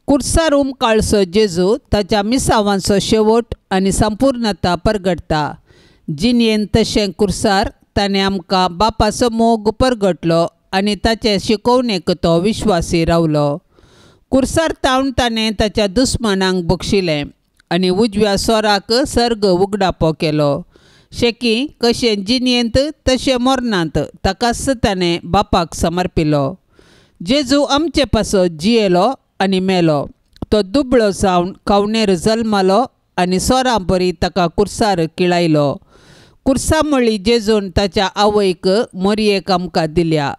कुर्सार उमकाळसो जेजू ताच्या मिसावांचो शेवट आनी संपूर्णता परगटता. जिणेन तशें कुर्सार ताणें आमकां बापाचो मोग परगटलो आनी ताचे शिकोवणेक तो विश्वासी रावलो. कुर्सार तावन ताणें ताच्या दुस्मानांक बक्षिलें आनी उजव्या सोराक सर्ग उगडापो केलो. शेकी कशें जिणेंत तशें मरणांत ताकाच ताणें बापाक समर्पिलो. जेजू आमचे पासत जियेलो आनी मेलो. तो दुबळो जावन खावणेर जल्मालो आनी सोरां बरी ताका कुर्सार किळायलो. कुर्सा म्हळी जेजून ताच्या आवयक मोरयेक आमकां दिल्या.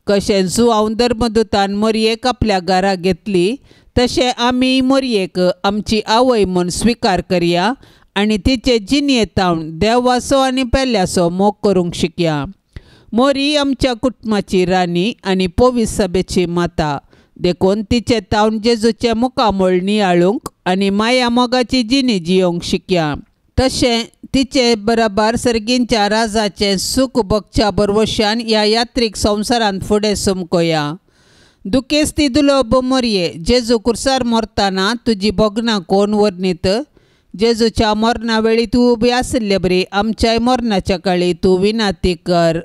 कशें जुआंव धर्मदूतान मोरयेक आपल्या घरा घेतली तशें आमी मोरयेक आमची आवय म्हूण स्विकार करया आनी तिचे जिणेंत देवाचो आनी पेल्याचो मोग करूंक शिकया. मोरी आमच्या कुटुंबाची राणी आनी पोवीस सभेची माता देखून तिचे तावन जेजूचें मुखामळ नियाळूंक आनी माया मोगाची जिणी जियोंक शिकया. तशें तिचे बराबर सर्गींच्या राजाचें सूख भोगच्या बरवशान ह्या यात्रीक संवसारांत फुडें समकोया. दुखेस्ती दुलोब मोरये जेजू कुर्सार मरतना तुजी भोगणां कोण वर्णीत. जेजूच्या मरणा वेळी तूं उबी आशिल्ले बरी आमच्याय मरणाच्या काळी तूं विनंती कर.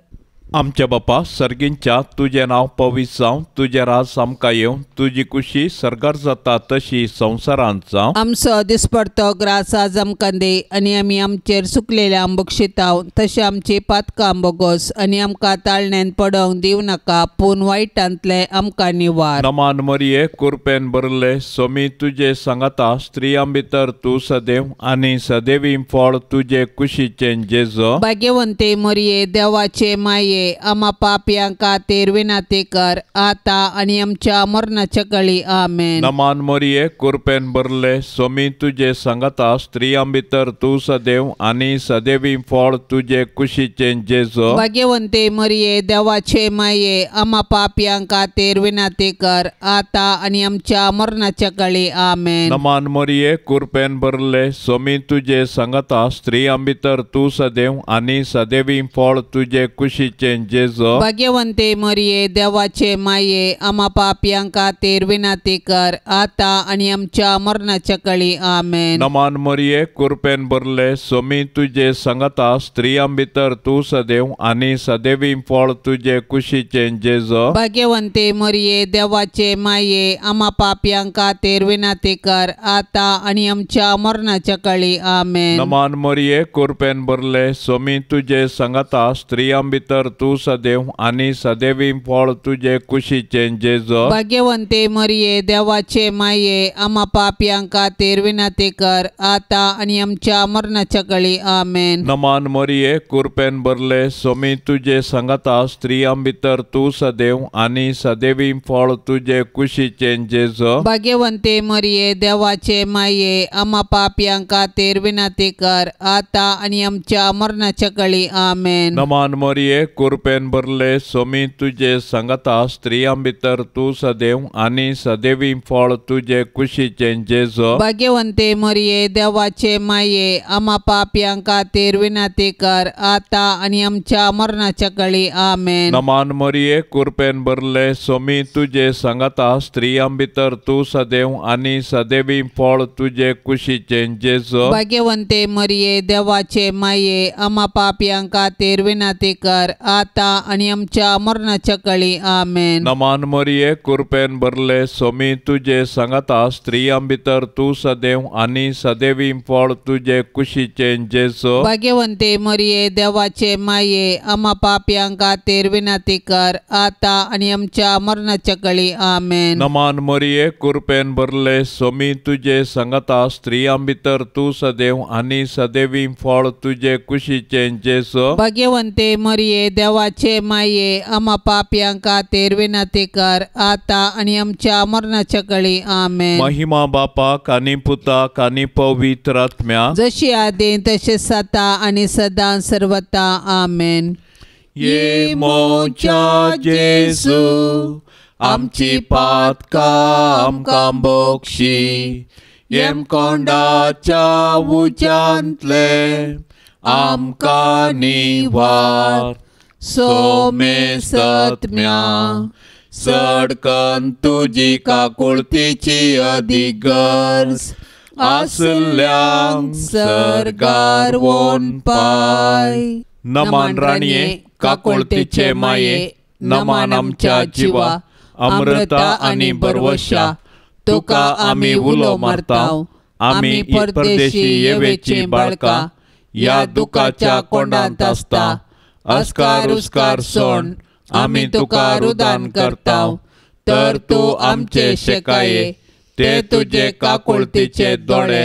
आमच्या बापा सर्गींच्या तुजें नांव पवित्र जावं, तुजें राज आमकां येवं, तुजी कुशी सर्गार जाता तशी संवसारांत जावं. आमचो दिसपडतो ग्रास आज आमकां दी आनी आमी आमचेर सुकलेल्या बक्षिताव तशें आमची पातकां बोगोस आनी आमकां ताळण्यान पडोवंक दिवं नाका पूण वायटांतलें आमकां निवार. नमान मरिये कुरपेन भरले सोमी तुजे सांगाता स्त्रियां भितर तूं सदैव आनी सदैवी फळ तुजे कुशीचें जेजू. भाग्यवंती मरिये देवाचे माये आमा पापयां खातीर विनंती कर आतां आनी आमच्या मरणाच्या काळी. आमेन. नमान मरिये कुरपेन भरले सोमी तुजे सांगाता स्त्रियां भितर तूं सदैव आनी सदैवी फळ तुजे कुशीचें जेजू. भाग्यवंती मरिये देवाचे माये आमा पापयां खातीर विनंती कर आतां आनी आमच्या मरणाच्या काळी. आमेन. नमान मरिये कुरपेन भरले सोमी तुजे सांगाता स्त्रियां भितर तूं सदैव आनी सदैवी फळ तुजे कुशीचें जेजू. भाग्यवंती मरिये देवाचे माये आमा पापयां खातीर विनंती कर आतां आनी आमच्या मरणाच्या काळी. आमेन. नमान मरिये कुरपेन भरले सोमी तुजे सांगाता स्त्रियां भितर तूं सदैव आनी सदैवी फळ तुजे कुशीचें जेजू. भाग्यवंती मरिये देवाचे माये आमा पापयां खातीर विनंती कर आतां आनी आमच्या मरणाच्या काळी. आमेन. नमान मरिये कुरपेन भरले सोमी तुजे सांगाता स्त्रियां भितर तूं सदैव आनी सदैवी फळ तुजे कुशीचें जेजू. भाग्यवंती मरिये देवाचे माये आमा पापयां खातीर विनंती कर आतां आनी आमच्या मरणाच्या काळी. आमेन. नमान मरिये कुरपेन भरले सोमी तुजे सांगाता स्त्रियां भितर तूं सदैव आनी सदैवी फळ तुजे कुशीचें जेजू. भाग्यवंती मरिये देवाचे माये आमा पापयां खातीर विनंती कर आतां आनी आमच्या मरणाच्या काळी. आमेन. नमान मरिये कुरपेन भरले सोमी तुजे सांगाता स्त्रियां भितर तूं सदैव आनी सदैवी फळ तुजे कुशीचें जेजो। भाग्यवंते मरिये देवाचे माये आमा पापयां खातीर विनंती कर आता आनी आमच्या मरणाच्या कळी। आमेन। नमान मरिये कुरपेन भरले सोमी तुजे सांगाता स्त्रियां भितर तूं सदैव आनी सदैवी फळ तुजे कुशीचें जेजो। भाग्यवंते मरिये देवाचे माये आमा पापयां खातीर विनंती कर आता आनी आमच्या मरणाच्या कळी। आमेन। नमान मरिये कुरपेन भरले सोमी तुजे सांगाता स्त्रियां भितर तूं सदैव आनी सदैवी फळ तुजे कुशीचें जेजो। भाग्यवंते मरिये देवाचे माये आमा पापयां खातीर विनंती कर आता आनी आमच्या मरणाच्या कळी। आमेन। नमान मरिये कुरपेन भरले सोमी तुजे सांगाता स्त्रियां भितर तूं सदैव आनी सदैवी फळ तुजे कुशीचें जेजो। भाग्यवंते मरिये देवाचे माये आमा पापयां खातीर विनंती कर आता आनी आमच्या मरणाच्या कळी। आमेन। महिमा बापाक आनी पुताक आनी पवित्र आत्म्याक, जशी आदी तशें सता आनी सदां सर्वता। आमेन। ये मोच्या जेजू आमची पातकां आमकां बक्षी, येमकोंडाच्या उज्यांतले आमकां निवार। सोमे सत्म्या सडकन तुजी काकुळतीची अदीक गरज आसल्यांक सर्गार वोन पाय। नमान राणये काकुळतीचे माये, नमान आमच्या जिवा अमृता आनी बरवशा, तुका आमी उलो मारता। आमी परदेशी येवेची बाळकां ह्या दुखाच्या कोंडांत आसता। अस्कार उस्कार सोण आमी तुका रुदान करता, तर तूं आमचे शेकाये ते तुजे काकुळतीचे दोळे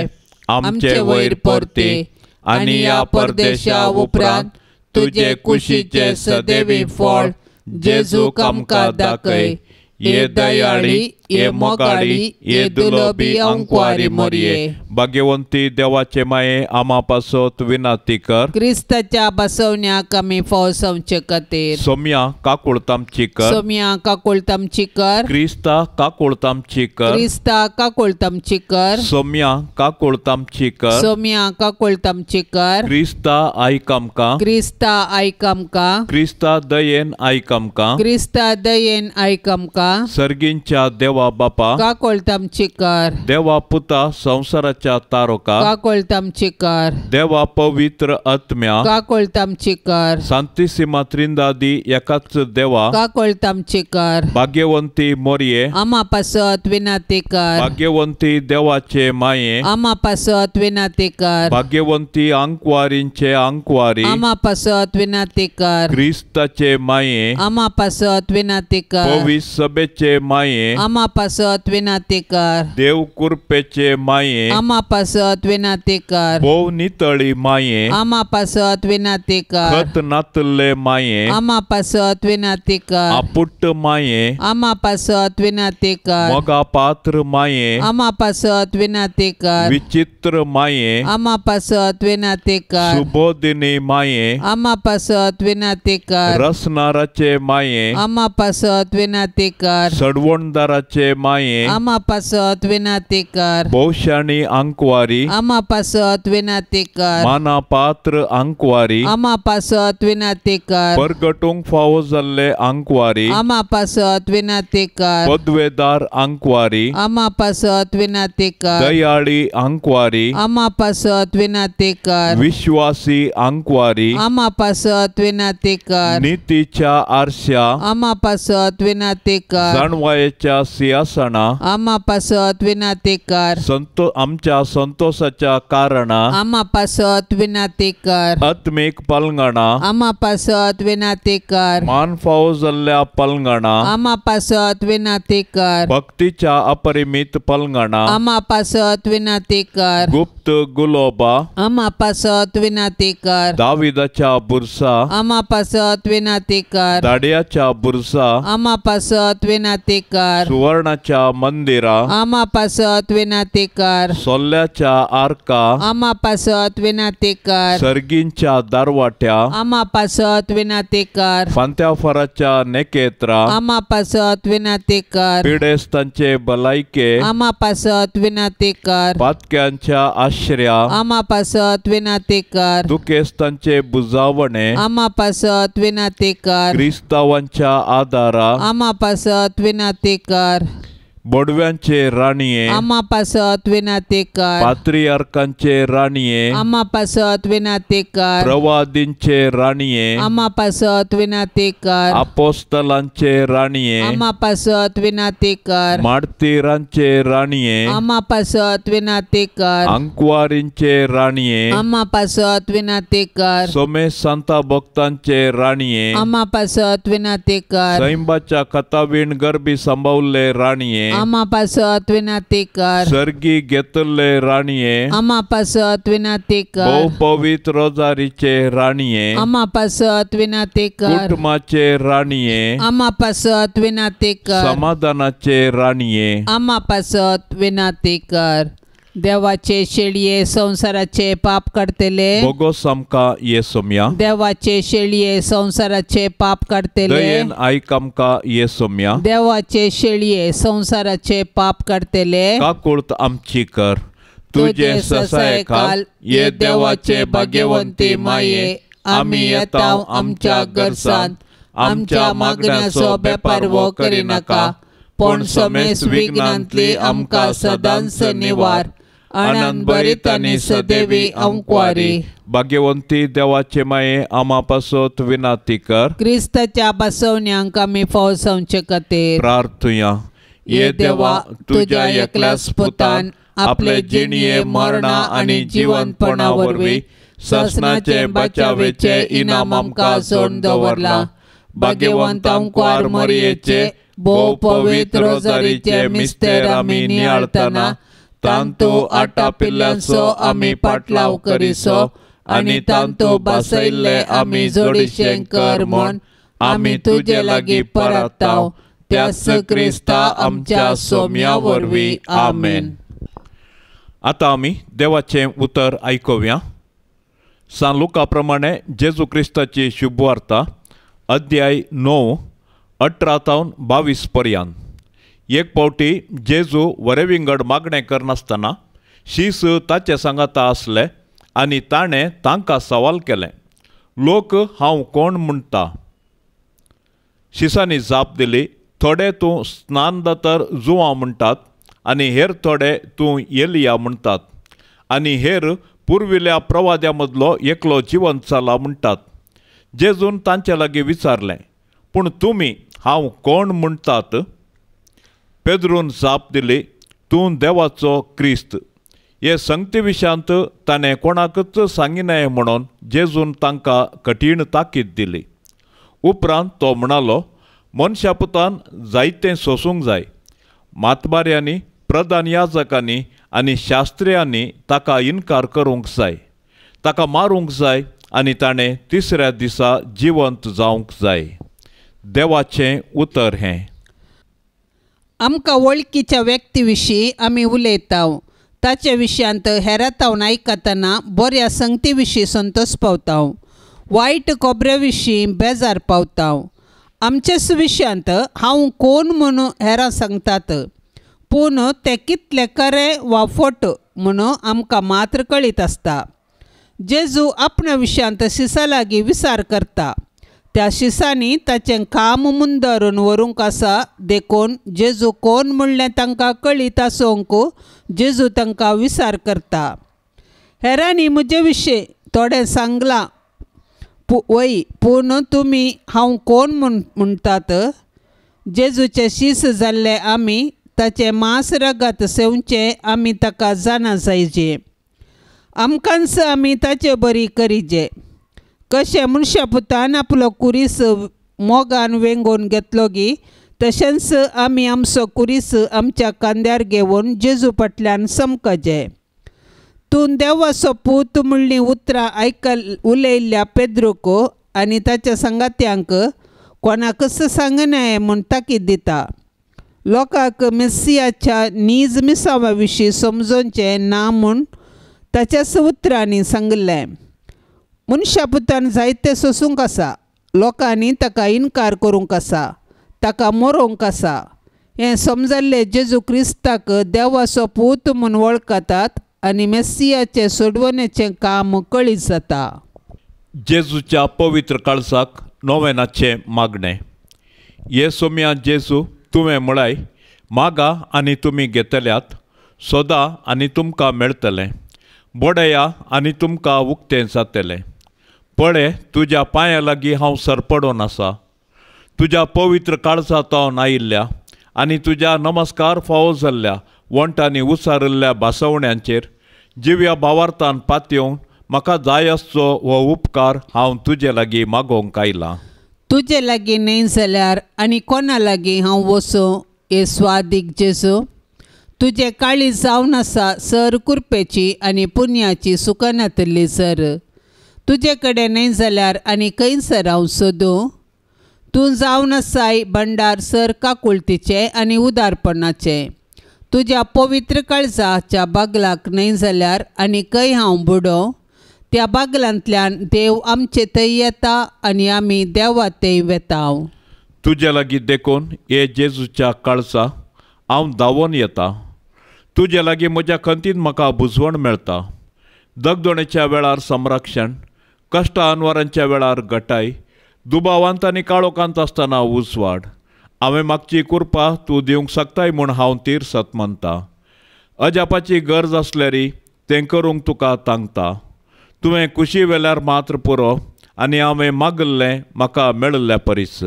आमचे वयर परती आनी ह्या परदेशा उपरांत तुजे कुशीचे सदैवी फळ जेजूक आमकां दाखय। ये दयाळी, ये मोगाळी, ये दुलोबी अंकवारी मोरये। भाग्यवंती देवाचे माये आमा पासत विनंती कर, क्रिस्ताच्या बसवण्याक आमी फौसवचे खातीर। सोम्या काकुळतामची कर, सोम्या काकुळतामची कर, क्रिस्ता काकुळतामची कर, क्रिस्ता काकुळतामची कर, सोम्या काकुळतामची कर, सोम्या काकुळतामची कर, क्रिस्ता आयक आमकां, क्रिस्ता आयक आमकां, क्रिस्ता दयेन आयक आमकां, क्रिस्ता दयेन आयक आमकां। सर्गींच्या देवा बापा काकुळतामची कर, देवा पुता संवसाराच्या तारोका काकुळतामची कर, देवा पवित्र आत्म्या काकुळतामची कर, सांतिसिमा त्रिंदादी एकाच देवा काकुळतामची कर, भाग्यवंती मोरये आमा पासत विनंती कर, भाग्यवंती देवाचे माये आमा पासत विनंती कर, भाग्यवंती आंकवारींचे आंकवारी आमा पासत विनंती कर, क्रिस्ताचे माये आमा पासत विनंती कर, पवित्र सभेचे माये आमा पासत विनंती कर, देव कुरपेचे माये आमा पासत विनंती कर, भोव नितळी माये आमा पासत विनंती कर, खत नातल्ले माये आमा पासत विनंती कर, आपुट्ट माये आमा पासत विनंती कर, मोगा पात्र माये आमा पासत विनंती कर, विचित्र माये आमा पासत विनंती कर, सुबोधिनी माये आमा पासत विनंती कर, रसनाराचे माये आमा पासत विनंती कर, सडवणदाराचे माये आमा पासत विनंती कर, भोवशाणी आंकवारी आमा पासत विनंती कर, माना पात्र आंकवारी आमा पासत विनंती कर, परगटूंक फावो जाल्ले आंकवारी आमा पासत विनंती कर, पदवेदार आंकवारी आमा पासत विनंती कर, दयाळी आंकवारी आमा पासत विनंती कर, विश्वासी आंकवारी आमा पासत विनंती कर, नितीच्या आरश्या आमा पासत विनंती कर, जाणवायेच्या सिंहासना आमा पासत विनंती कर, आमच्या संतोषाच्या कारणा आमा पासत विनंती कर, आत्मीक पलंगणा आमा पासत विनंती कर, मान फावो जाल्ल्या पलंगणा आमा पासत विनंती कर, भक्तीच्या अपरिमित पलंगणा आमा पासत विनंती कर, गुप्त गुलोबा आमा पासत विनंती कर, दाविदाच्या बुरसा आमा पासत विनंती कर, दाड्याच्या बुरसा आमा पासत विनंती कर, सुवर्णाच्या मंदिरा आमा पासत विनाती कर। सोल्ल्याच्या आर्का आमा पासत विनाती कर। सर्गींच्या दारवाट्या आमा पासत विनाती कर। फांत्याफराच्या नेकेत्रा आमा पासत विनाती कर। पिडेस्तांचे भलायके आमा पासत विनाती कर। पातक्यांच्या आश्र्या आमा पासत विनाती कर। दुखेस्तांचे बुजावणे आमा पासत विनाती कर। क्रिस्तावांच्या आदारा आमा पासत विनाती कर। बोडव्यांचे राणये आमा पासत विनाती कर। पात्रियार्कांचे राणये आमा पासत विनाती कर। प्रवादींचे राणये आमा पासत विनाती कर। अपोस्तलांचे राणये आमा पासत विनाती कर। मार्तीरांचे राणये आमा पासत विनाती कर। अंकवारींचे राणये आमा पासत विनाती कर। सोमे सांता भक्तांचे राणये आमा पासत विनाती कर। सैंबाच्या कथावीण गर्भी सांभावल्ले राणये आमा पासत विनाती कर। सर्गी घेतल्ले राणये आमा पासत विनाती कर। भोव पवित्र रोजारीचे राणये आमा पासत विनाती कर। कुटुंबाचे राणये आमा पासत विनाती कर। समाधानाचे राणये आमा पासत विनाती कर। देवाचे शेळये संसाराचे पाप काडतले बोगोस आमकां ये सोम्या। देवाचे शेळये संसाराचे पाप काडतले दयेन आयक आमकां ये सोम्या। देवाचे शेळये संसाराचे पाप काडतले काकुळत आमची कर। तुझे ससायखाल ये देवाचे भाग्यवंती माये आमी येता आमच्या गरजांत आमच्या मागण्याचो बेपारवो करिनाका पूण समेस विघ्नांतली आमकां सदांच निवार। आनंद भरीत आनी सदैवी अंकवारी। भाग्यवंती देवाचे माये आमा पासत विनाती कर। क्रिस्ताच्या बसवण्यांक आमी फौजवचे खातीर प्रार्थुया। ये देवा तुज्या एकल्याच पुतान आपले जिणये मरणा आनी जिवंतपणा वरवीं सासणाचे बचावेचे इनाम आमकां जोडून दवरला। भाग्यवंत अंकवार मरयेचे भोव पवित्र रोजारीचे मिस्तेर आमी नियाळतना तांतू आटापिल्ल्यांचो आमी पाटलाव करिसो आनी तांतू बसयल्ले आमी जोडीशें कर म्हूण आमी तुजे लागीं परताव त्याच क्रिस्ता आमच्या सोम्या वरवीं आमेन। आतां आमी देवाचें उतर आयकुया। सान लुका प्रमाणे जेजू क्रिस्ताची शुभवार्ता अध्याय 9 18 तावन 22 पर्यंत। एक फावटी जेजू वरेविंगड मागणें करनासतना शीस ताचे सांगाता आसले आनी ताणें तांकां सवाल केलें, लोक हांव कोण म्हणटा? शिसांनी जाप दिली, थोडे तूं स्नानदातर जुवां म्हणटात आनी हेर थोडे तूं एलिया म्हणटात आनी हेर पुर्विल्ल्या प्रवाद्या मदलो एकलो जिवंत जाला म्हणटात। जेजून तांचे लागीं विचारलें, पूण तुमी हांव कोण म्हणटात? पेद्रून जाप दिली, तूं देवाचो क्रिस्त। हे संगती विशयांत ताणें कोणाकच सांगिनाय म्हणून जेजून तांकां कठीण ताकीद दिली। उपरांत तो म्हणालो, मनशा पुतान जायतें सोसूंक जाय। मातबाऱ्यांनी, प्रधान याजकांनी आनी शास्त्र्यांनी ताका इनकार करूंक जाय, ताका मारूंक जाय आनी ताणें तिसऱ्या दिसा जिवंत जावंक जाय। देवाचें उतर हें। आमकां वळखीच्या व्यक्ती विशीं आमी उलयता, ताचे विशयांत हेरातावन आयकतना बऱ्या संगती विशीं संतोश पावता, वायट खबरे विशीं बेजार पावता। आमचेच विशयांत हांव कोण म्हूण हेरां सांगतात, पूण ते कितले खरें वा फट म्हूण आमकां मात्र कळीत आसता। जेजू आपणा विशयांत शिसा लागीं विचार करता, त्या शिसांनी ताचें काम मुंदरून व्हरूंक आसा। देखून जेजू कोण म्हणलें तांकां कळीत आसूंक जेजू तांकां विचार करता। हेरांनी म्हजे विशीं थोडें सांगलां वय, पूण तुमी हांव कोण म्हणटात? जेजूचे शीस जाल्ले आमी ताचें मांस रगत सेवचें आमी ताका जाणा जायजे। आमकांच आमी ताचे बरी करिजे। कशें मनशा पुतान आपलो कुरीस मोगान वेंगोवन घेतलो गी, तशेंच आमी आमचो कुरीस आमच्या कांद्यार घेवन जेजू फाटल्यान समकजे। तूं देवाचो पूत म्हणलीं उतरां आयकल उलयल्ल्या पेद्रूक आनी ताच्या सांगात्यांक कोणाकच सांगनाय म्हूण ताकीद दिता। लोकांक मेस्सियाच्या नीज मिसावा विशीं समजोवचें ना म्हूण ताच्याच उतरांनी सांगिल्लें. मनशा पुतान जायतें सोसूंक आसा, लोकांनी ताका इनकार करूंक आसा, ताका मरोवंक आसा. हें समजल्लें जेजू क्रिस्ताक देवाचो पूत म्हूण वळखतात आनी मेस्सियाचें सोडवणेचें काम कळीत जाता. जेजूच्या पवित्र काळजाक नोवेनाचें मागणें. हे सोम्या जेजू, तुवें म्हळाय, मागा आनी तुमी घेतल्यात, सोदा आनी तुमकां मेळटलें, बडया आनी तुमकां उक्तें जातलें. पळय, तुज्या पांया लागीं हांव सरपडून आसा, तुज्या पवित्र काळजा तावन आयिल्ल्या आनी तुज्या नमस्कार फावो जाल्ल्या वण्टांनी उसारिल्ल्या भासवण्यांचेर जिव्या भावार्थान पातयेवन म्हाका जाय आसचो हो उपकार हांव तुजे लागीं मागोवंक आयलां. तुजे लागीं न्हय जाल्यार आनी कोणा लागीं हांव वचूं? हे स्वादीक जेजू, तुजें काळीज जावन आसा सर कुरपेची आनी पुण्याची सुकनातली सर. तुजे कडेन न्हय जाल्यार आनी खंयसर हांव सोदूं? तूं जावन आसाय भंडार सर काकुळतीचें आनी उदारपणाचें. तुज्या पवित्र काळजाच्या बागलाक न्हय जाल्यार आनी खंय हांव बुडों? त्या बागलांतल्यान देव आमचे थंय येता आनी आमी देवा थंय वेता. तुजे लागीं देखून हे जेजूच्या काळजा हांव धांवून येता. तुजे लागीं म्हज्या खंतीन म्हाका बुजवण मेळटा. दगदोणेच्या वेळार संरक्षण, कश्टा अनवरांच्या वेळार गटाय, दुबावांत आनी काळोखांत आसतना उजवाड. हांवें मागची कृपा तूं दिवंक शकताय म्हूण हांव तीर सत मानता. अजापाची गरज आसल्यारी तें करूंक तुका तांकता. तुवें कुशी वेल्यार मात्र पुरो आनी हांवें मागल्लें म्हाका मेळिल्ल्या परीस.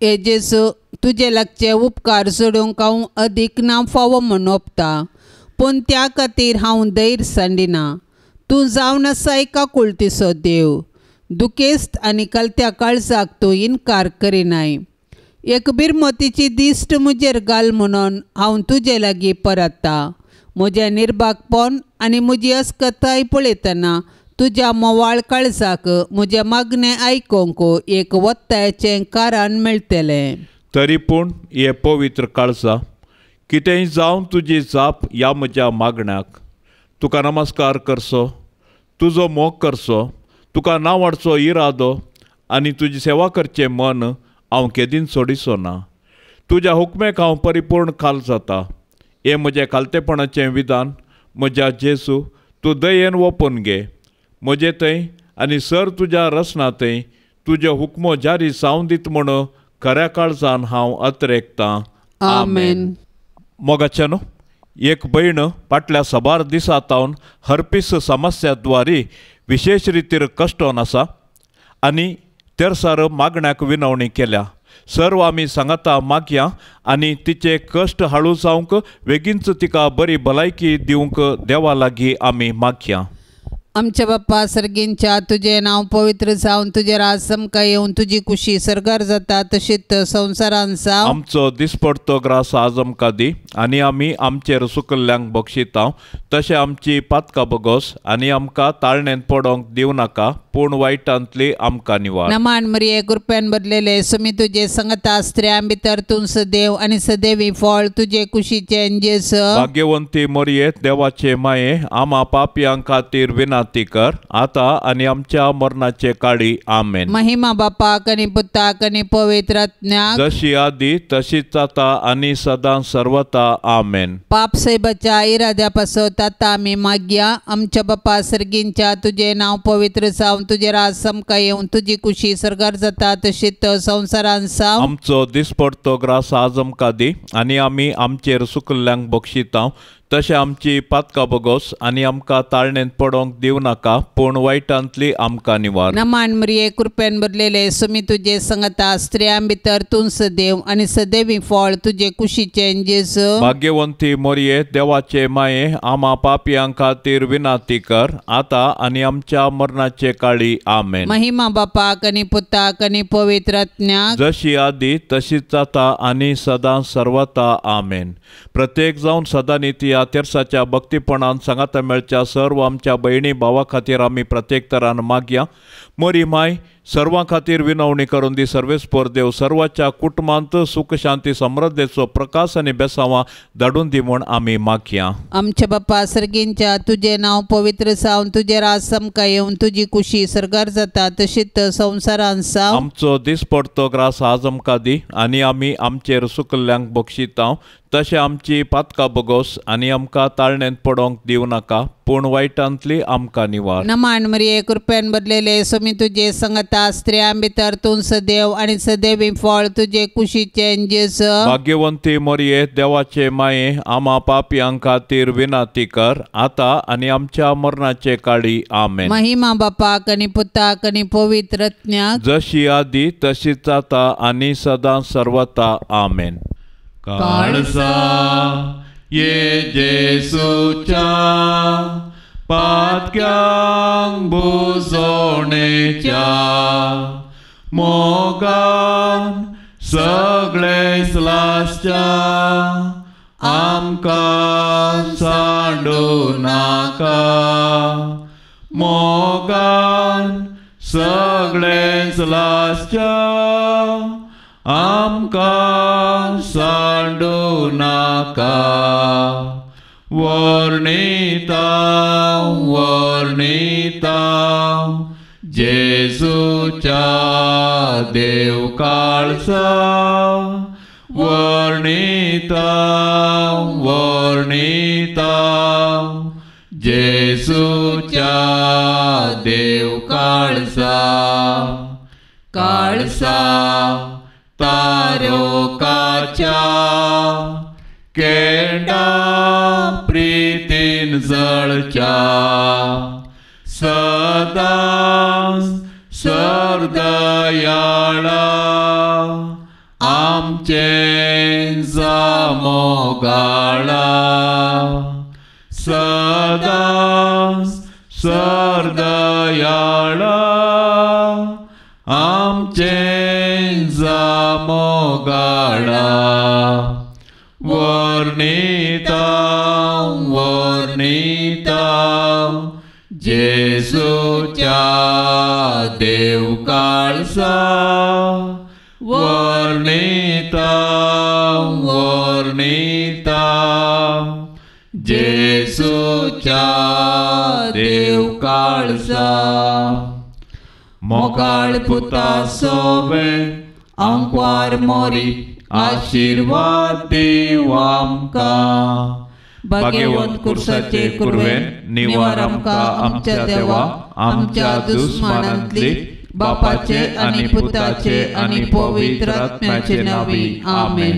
हे जेजू, तुजे लागचे उपकार सोडूंक हांव अदीक ना फावो म्हूण ओपता, पूण त्या खातीर हांव धैर्य सांडिना. तूं जावन आसाय काकुळतीचो देव, दुखेस्त आनी कलत्या काळजाक तूं इनकार करिनाय. एक बिरमतीची दिश्ट म्हजेर घाल म्हणून हांव तुजे लागीं परतता. म्हजें निर्भागपण आनी म्हजी अस्कताय पळयतना तुज्या मोवाळ काळजाक म्हजें मागणें आयकूंक एक वत्तायेचें कारण मेळटलें. तरी पूण हे पवित्र काळजा, कितेंय जावन तुजी जाप ह्या म्हज्या मागण्याक. तुका नमस्कार करचो, तुजो मोग करचो, तुका नांवाडचो इरादो आनी तुजी सेवा करचें मन हांव केदीन सोडिचो ना. तुज्या हुकमेक हांव परिपूर्ण खाल जाता. हें म्हजें खालतेपणाचें विधान म्हज्या जेजू, तूं दयेन ओपून घे. म्हजे थंय आनी सर तुज्या रसना थंय तुज्यो हुकमो जारी जावं दीत म्हूण खऱ्या काळजान हांव अत्रेकतां. आमेन. मोगाच्यानो, एक भयण फाटल्या साबार दिसा तावन हर्पीस समस्या द्वारी विशेश रितीर कश्टोन आसा आनी तेरसार मागण्याक विनवणी केल्या. सर्व आमी सांगाता मागया आनी तिचे कश्ट हाळू जावंक वेगींच तिका बरी भलायकी दिवंक देवा लागीं आमी मागया. आमच्या बाप्पा सर्गींच्या, तुजें नांव पवित्र जावन तुजें राज आमकां येवन तुजी कुशी सर्गार जाता तशीच संवसारान जावं. आमचो दिसपडतो ग्रास आज आमकां दी आनी आमी आमचेर सुकल्ल्यांक बक्षिता तशें आमची पातकां बगोस आनी आमकां ताळणेंत पडोंक दिवं नाका, पूण वायटांतली आमकां निवार. नमान मरिये, कृपेन भरलेले, सुमी तुजे संगता, स्त्रियां भितर तूं सदैव आनी सदैवी फळ तुजे कुशीचें जेजू. भाग्यवंती मरिये, देवाचे माये, आमा पापयां खातीर विनंती कर आता आनी आमच्या मरणाचे काळी. आमेन. महिमा बापाक आनी पुताक आनी पवित्र आत्म्याक, जशी आदी तशीच आता आनी सदां सर्वता. आमेन. पाप साहेबाच्या इराद्या पासत आतां आमी मागया. आमच्या बापा सर्गींच्या, तुजें नांव पवित्र जावं, तुजें राज आमकां येवन तुजी कुशी सर्गार जाता तशीच संवसारान जावं. आमचो दिसपडतो ग्रास आज आमकां दी आनी आमी आमचेर सुकल्ल्यांक बक्षिता तशें आमची पातकां बगोस आनी आमकां ताळणेंत पडोंक दिवं नाका, पूण वायटांतली आमकां निवार. नमान मरिये, कृपेन भरलेले, सुमी तुजे संगता, स्त्रियां भितर तूं सदैव आनी सदैवी फळ तुजे कुशीचें जेजू. भाग्यवंती मरिये, देवाचे माये, आमा पापयां खातीर विनंती कर आता आनी आमच्या मरणाचे काळी. आमेन. महिमा बापाक आनी पुताक आनी पवित्र आत्म्याक, जशी आदी तशीच आता आनी सदां सर्वता. आमेन. प्रत्येक जावन सदां निती तेरसाच्या भक्तीपणान सांगाता मेळच्या सर्व आमच्या भयणी भावा खातीर आमी प्रत्येक तरान मागया. मोरी माय सर्वां खातीर विनवणी करून दी. सर्वेस्पर देव सर्वाच्या कुटुंबांत सुख शांती समृद्धेचो प्रकाश आनी बेसांवां धाडून दी म्हूण आमी मागया. आमच्या बापा सर्गींच्या तुजें नांव पवित्र जावन तुजें राज आमकां येवन तुजी कुशी सर्गार जाता तशीच संवसारांत जावं. आमचो दिसपडतो ग्रास आज आमकां दी आनी आमी आमचेर सुकल्ल्यांक बक्षितांव तशें आमची पातकां बगोस आनी आमकां ताळणेंत पडोंक दिवं नाका पूण वायटांतली आमकां निवार. नमान मरिये कृपेन भरलेले स्वामी तुजे संगता स्त्रियां भितर तूं सदैव आनी सदैवी फळ तुजे कुशीचें जेजू. भाग्यवंती मरिये देवाचे माये आमा पापयां खातीर विनंती कर आतां आनी आमच्या मरणाचे काळी. आमेन. महिमा बापाक आनी पुताक आनी पवित्र आत्म्याक जशी आदी तशीच आतां आनी सदां सर्वता. आमेन. काळसा ये जेसूच्या पातक्यांक बुजोवणेच्या मोगान सगळे लासच्या आमकां सांडू नाका. मोगान सगळे लासच्या आमकां सांडू नाका. वर्णिता वर्णिता जेजूच्या देव काळसा वर्णिता वर्णिता जेजूच्या देव काळसा. काळसा तारोकाच्या केंडा प्रीतीन जळच्या सदां सरदयाळा आमचें जामोगाळा. सदां सरदयाळा आमचें जामोगाळा. वर्णिता वर्णिता जेजूच्या देव काळसा वर्णिता वर्णिता जेजूच्या देव काळसा. मोगाळ पुता सोबे आंकवार मोरी आशीर्वाद दीव आमकां. भाग्यवंत कुर्साचे कुर्वेन निवार आमकां आमच्या देवा आमच्या दुस्मानांतली बापाचे आनी पुताचे आनी पवित्र आत्म्याचे नांवी. आमेन.